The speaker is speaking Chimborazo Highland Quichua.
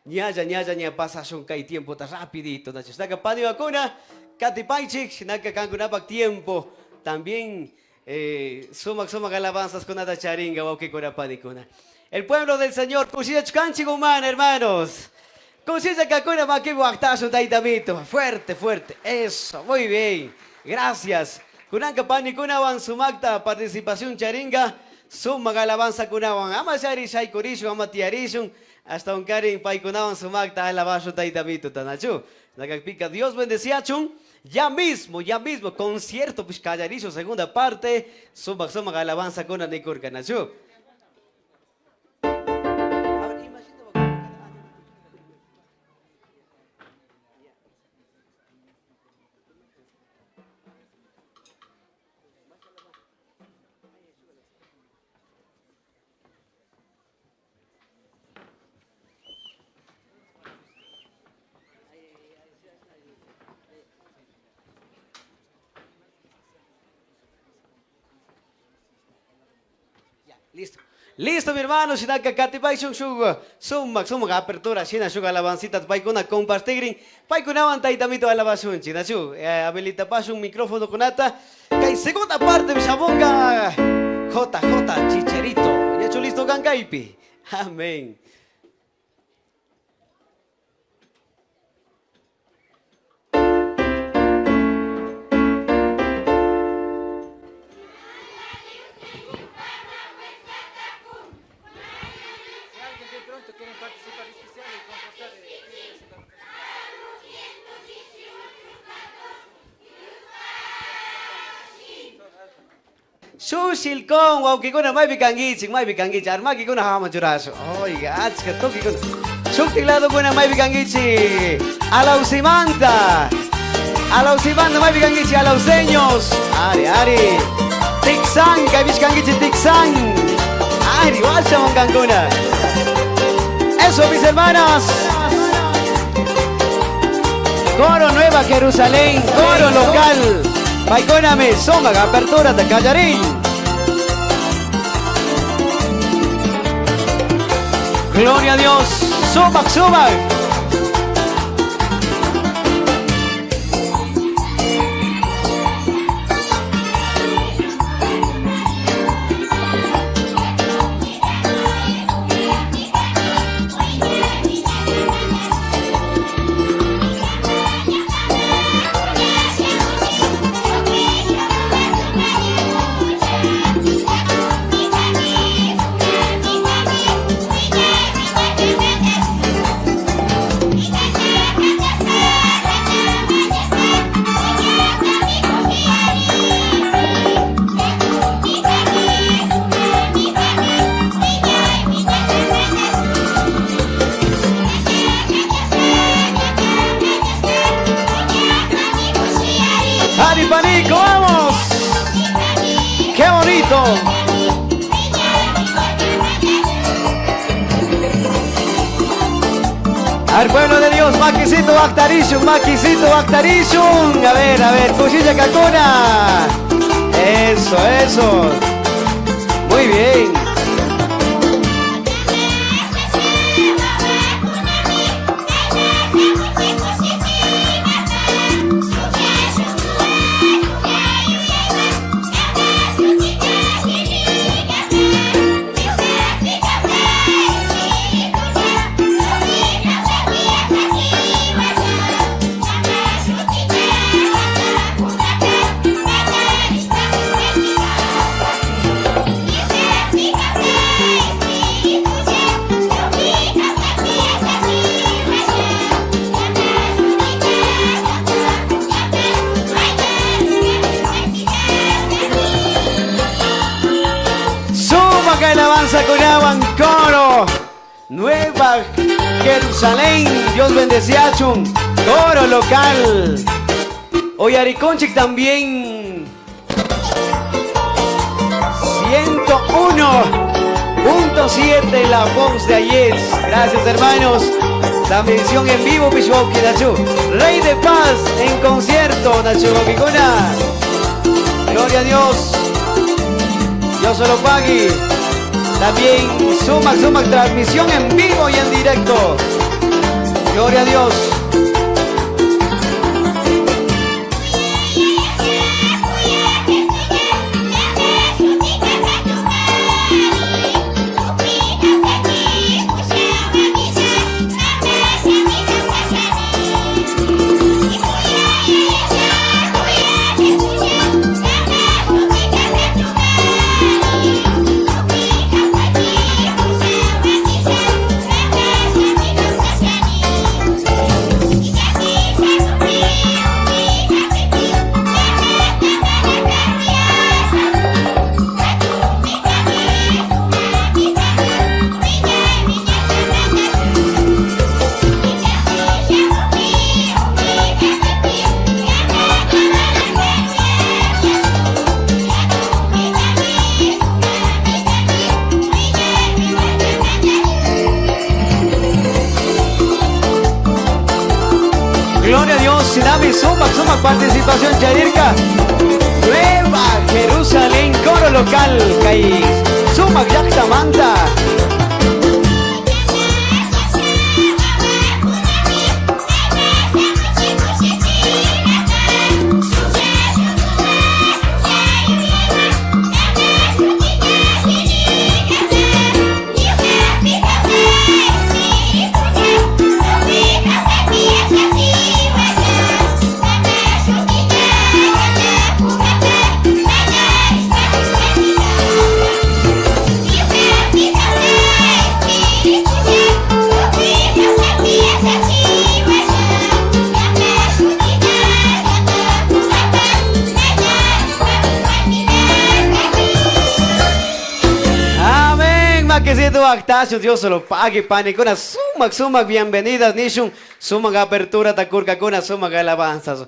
Ñalla, ñalla, ña pasashun kay tiempota rapidito. Nachashtaka paniwakuna, katipaychik, shinaka kankunapak tiempo. También sumak sumak alabanzaskunata charinga wawkikuna panikuna. El pueblo del Señor, kushillachu kanchik humana, hermanos. Kushilla kakuna makipi waqtashun taytamito. Fuerte, fuerte. Eso, muy bien. Gracias. Kunanka panikunawan sumakta participación charinga. Sumak alabanzakunawan. Ama shari shaykurishun, ama tiyarishun. Ashtawankarin paykunawan sumakta alabashun taytamituta, nachu? Nakakpika Dios bendeciachun. Ya mismo, concierto pues kallarishun segunda parte. Sumak sumak alabanzakuna nikurka, nachu? Listo. Listo, mi hermano, shinaka katipayshun shuk sumak sumak apertura shina shuk alabancita paykuna compartigrin. Paykunawan taytamito alabashunchik, nachu? Habilitapashun micrófono kunata. Kay segunda parte shamunga JJ Chicherito. Ñachu listo kan kaypi. Amén. Si alguien de pronto quiere participar especial y concursar, Shushilcón, wawkikuna maypi kankichik, maypi kankichik, armakikuna hawaman churashun. Oiga, achka tukikuna. Shuktik ladokuna maypi kankichik. Alausimanta. Alausimanta maypi kankichik, alauseños. Ari, ari. Tixán, kaypish kankichik, Tixán. Ari, washaman kankuna. Eso, mis hermanas. Coro Nueva Jerusalén, coro local. Paykunami, sumak apertura de Callarín. Gloria a Dios. Sumak, sumak. ¡Ari Panico, vamos! ¡Qué bonito! Al pueblo de Dios, Maquisito Bactarishun, Maquisito Bactarishun. A ver, Cuchilla Cacuna. Eso, eso. Muy bien. Suma que alabanza con agua en coro. Nueva Jerusalén, Dios bendice a Chun. Coro local. Hoy Ariconchic también. 101.7 La Voz de Ayer. Gracias, hermanos. La mención en vivo, Pichuauqui Nachu. Rey de Paz en concierto, Nachu Kikuna. Gloria a Dios. Dios se lo pague. También Sumac, Sumac, transmisión en vivo y en directo. Gloria a Dios. Gloria a Dios, Sinami, suma, suma participación, Charirka. Nueva Jerusalén, coro local, Kay, suma, Manta. Amén, maquecito actacio, Dios se lo pague, panicona, sumac, sumac, bienvenidas, nishun, sumac apertura, tacurcacuna, sumac alabanzas.